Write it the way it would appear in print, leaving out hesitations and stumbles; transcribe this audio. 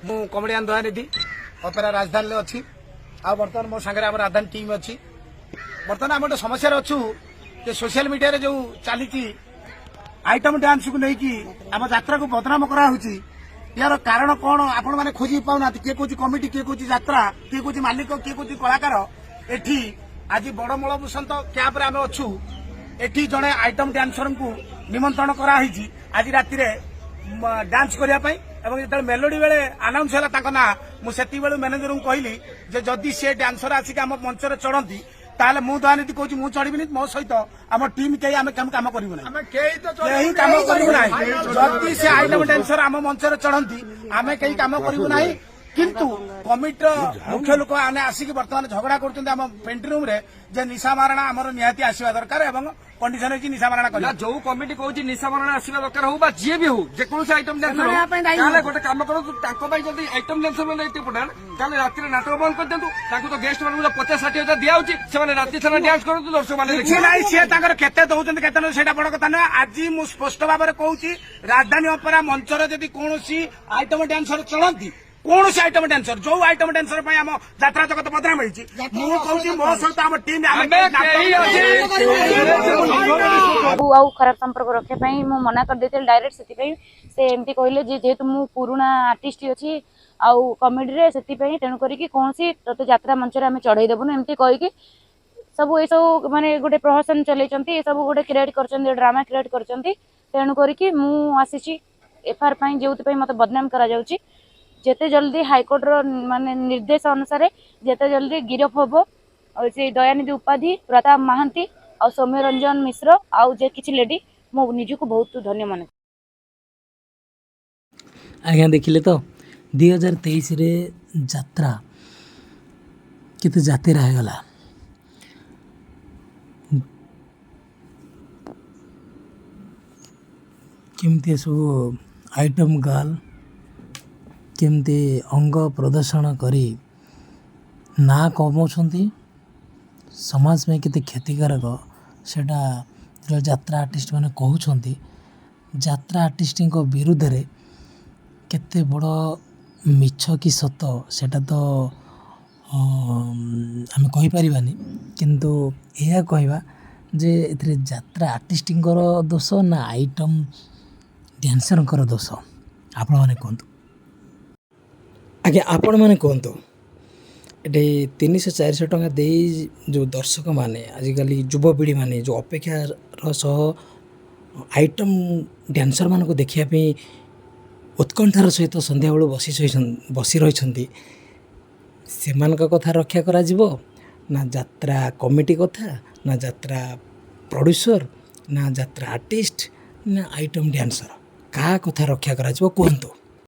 ମୁଁ comedian Dayanidhi, opera ରାଜଧାନୀରେ ଅଛି। ଆଉ ବର୍ତ୍ତମାନ ମୋ ସାଙ୍ଗରେ ଆମ ରାଜଧାନୀ ଟିମ୍ ଅଛି। ବର୍ତ୍ତମାନ ଆମେ ଗୋଟେ ସମସ୍ୟାରେ ଅଛୁ ଯେ ସୋସିଆଲ ମିଡିଆରେ ଯୋଉ ଚାଲିଛି ଆଇଟମ ଡ୍ୟାନ୍ସକୁ ନେଇକି ଆମ ଯାତ୍ରାକୁ ବଦନାମ କରାହଉଛି, ଏହାର କାରଣ କଣ ଆପଣମାନେ ଖୋଜି ପାଉନାହାନ୍ତି। କିଏ କହୁଛି କମିଟି, କିଏ କହୁଛି ଯାତ୍ରା, କିଏ କହୁଛି ମାଲିକ, କିଏ କହୁଛି କଳାକାର। ଏଠି ଆଜି ବଡ ମୂଳବସନ୍ତ କ୍ୟାମ୍ପରେ ଆମେ ଅଛୁ। ଏଠି ଜଣେ ଆଇଟମ ଡ୍ୟାନ୍ସରଙ୍କୁ ନିମନ୍ତ୍ରଣ କରାହେଇଛି ଆଜି ରାତିରେ ଡ୍ୟାନ୍ସ କରିବା ପାଇଁ। ଏବଂ ଯେତେବେଳେ ମେଲୋଡି ବେଳେ ଆନାଉନ୍ସ ହେଲା ତାଙ୍କ ନାଁ, ମୁଁ ସେତିକିବେଳୁ ମ୍ୟାନେଜରଙ୍କୁ କହିଲି ଯେ ଯଦି ସେ ଡ୍ୟାନ୍ସର ଆସିକି ଆମ ମଞ୍ଚରେ ଚଢନ୍ତି, ତାହେଲେ ମୁଁ ଦୟାନିଧି କହୁଛି, ମୁଁ ଚଢିବିନି। ମୋ ସହିତ ଆମ ଟିମ୍ କେହି ଆମେ କାମ କରିବୁ ନାହିଁ, କେହି କାମ କରିବୁ ନାହିଁ। ଯଦି ସେ ଆଇଟମ ଡ୍ୟାନ୍ସର ଆମ ମଞ୍ଚରେ ଚଢନ୍ତି, ଆମେ କେହି କାମ କରିବୁ ନାହିଁ। କିନ୍ତୁ କମିଟିର ମୁଖ୍ୟ ଲୋକ ଆମେ ଆସିକି ବର୍ତ୍ତମାନ ଝଗଡା କରୁଛନ୍ତି ଆମ ପେଣ୍ଟି ରୁମରେ ଯେ ନିଶା ମାରଣା ଆମର ନିହାତି ଆସିବା ଦରକାର ଏବଂ କଣ୍ଡିସନ ହେଇଛି ନିଶା ମାରଣା ନା କରିବା। ଯୋଉ କମିଟି କହୁଛି ନିଶା ମରଣା ଆସିବା ଦରକାର ହଉ ବା ଯିଏ ବି ହଉ, ଯେକୌଣସି ଆଇଟମ ଡ୍ୟାନ୍ସର ହଉ, ତାହେଲେ ଗୋଟେ କାମ କରନ୍ତୁ। ତାଙ୍କ ପାଇଁ ଯଦି ଆଇଟମ ଡ୍ୟାନ୍ସର ମାନେ ଏତେ ଇମ୍ପୋର୍ଟାଣ୍ଟ, ତାହେଲେ ରାତିରେ ନାଟକ ବନ୍ଦ କରିଦିଅନ୍ତୁ। ତାଙ୍କୁ ତ ଗେଷ୍ଟ ମାନଙ୍କୁ 50-60 ହଜାର ଦିଆହଉଛି, ସେମାନେ ରାତି ସାରା ଡ୍ୟାନ୍ସ କରନ୍ତୁ, ଦର୍ଶକ ମାନେ କିଛି ଦେଖିବେ। ନାହିଁ, ସିଏ ତାଙ୍କର କେତେ ଦଉଛନ୍ତି କେତେ ନଉଛନ୍ତି ସେଇଟା ବଡ କଥା ନୁହେଁ। ଆଜି ମୁଁ ସ୍ପଷ୍ଟ ଭାବରେ କହୁଛି, ରାଜଧାନୀ ଅପେରା ମଞ୍ଚରେ ଯଦି କୌଣସି ଆଇଟମ ଡ୍ୟାନ୍ସର ଚଢନ୍ତି, କୌଣସି ଆଇଟମ ଡ୍ୟାନ୍ସର, ଯୋଉ ଆଇଟମ ଡ୍ୟାନ୍ସର ପାଇଁ ଆମ ଯାତ୍ରା ଜଗତ ବଦନାମ ହେଇଛି, ମୁଁ କହୁଛି ମୋ ସହିତ ଆମ ଟିମ୍ ଆମେ ଆମେ କେହି ଆଜି ଆଉ ଖରାପ ସମ୍ପର୍କ ରଖିବା ପାଇଁ ମୁଁ ମନା କରିଦେଇଥିଲି ଡାଇରେକ୍ଟ। ସେଥିପାଇଁ ସେ ଏମିତି କହିଲେ ଯେ ଯେହେତୁ ମୁଁ ପୁରୁଣା ଆର୍ଟିଷ୍ଟ ଅଛି ଆଉ କମେଡ଼ିରେ, ସେଥିପାଇଁ ତେଣୁ କରିକି କୌଣସି ତୋତେ ଯାତ୍ରା ମଞ୍ଚରେ ଆମେ ଚଢ଼େଇ ଦେବୁନୁ, ଏମିତି କହିକି ସବୁ ଏସବୁ ମାନେ ଗୋଟେ ପ୍ରହସନ ଚଲେଇଛନ୍ତି, ଏସବୁ ଗୋଟେ କ୍ରିଏଟ୍ କରିଛନ୍ତି, ଡ୍ରାମା କ୍ରିଏଟ୍ କରିଛନ୍ତି। ତେଣୁ କରିକି ମୁଁ ଆସିଛି ଏଫଆଇଆର ପାଇଁ, ଯେଉଁଥିପାଇଁ ମୋତେ ବଦନାମ କରାଯାଉଛି। ଯେତେ ଜଲ୍ଦି ହାଇକୋର୍ଟର ମାନେ ନିର୍ଦ୍ଦେଶ ଅନୁସାରେ ଯେତେ ଜଲ୍ଦି ଗିରଫ ହବ ଆଉ ସେଇ ଦୟାନିଧି ଉପାଧି, ପ୍ରତାପ ମହାନ୍ତି ଆଉ ସୌମ୍ୟ ରଞ୍ଜନ ମିଶ୍ର ଆଉ ଯେ କିଛି ଲେଡି, ମୁଁ ନିଜକୁ ବହୁତ ଧନ୍ୟ ମନେ ଆଜ୍ଞା, ଦେଖିଲେ ତ 2023ରେ ଯାତ୍ରା କେତେ ଯାତେରା ହେଇଗଲା। କେମିତି ଏସବୁ ଆଇଟମ୍ ଗାର୍ଲ କେମିତି ଅଙ୍ଗ ପ୍ରଦର୍ଶନ କରି ନାଁ କମାଉଛନ୍ତି, ସମାଜ ପାଇଁ କେତେ କ୍ଷତିକାରକ, ସେଇଟା ଯେତେବେଳେ ଯାତ୍ରା ଆର୍ଟିଷ୍ଟ ମାନେ କହୁଛନ୍ତି, ଯାତ୍ରା ଆର୍ଟିଷ୍ଟଙ୍କ ବିରୁଦ୍ଧରେ କେତେ ବଡ଼ ମିଛ କି ସତ ସେଇଟା ତ ଆମେ କହିପାରିବାନି, କିନ୍ତୁ ଏହା କହିବା ଯେ ଏଥିରେ ଯାତ୍ରା ଆର୍ଟିଷ୍ଟଙ୍କର ଦୋଷ ନା ଆଇଟମ୍ ଡ୍ୟାନ୍ସରଙ୍କର ଦୋଷ, ଆପଣମାନେ କୁହନ୍ତୁ। ଆଜ୍ଞା, ଆପଣମାନେ କୁହନ୍ତୁ। ଏଠି 300-400 ଟଙ୍କା ଦେଇ ଯେଉଁ ଦର୍ଶକମାନେ, ଆଜିକାଲି ଯୁବପିଢ଼ିମାନେ ଯେଉଁ ଅପେକ୍ଷାର ସହ ଆଇଟମ୍ ଡ୍ୟାନ୍ସରମାନଙ୍କୁ ଦେଖିବା ପାଇଁ ଉତ୍କଣ୍ଠାର ସହିତ ସନ୍ଧ୍ୟାବେଳୁ ବସି ରହିଛନ୍ତି, ସେମାନଙ୍କ କଥା ରକ୍ଷା କରାଯିବ ନା ଯାତ୍ରା କମିଟି କଥା, ନା ଯାତ୍ରା ପ୍ରଡ୍ୟୁସର, ନା ଯାତ୍ରା ଆର୍ଟିଷ୍ଟ, ନା ଆଇଟମ୍ ଡ୍ୟାନ୍ସର, କାହା କଥା ରକ୍ଷା କରାଯିବ କୁହନ୍ତୁ।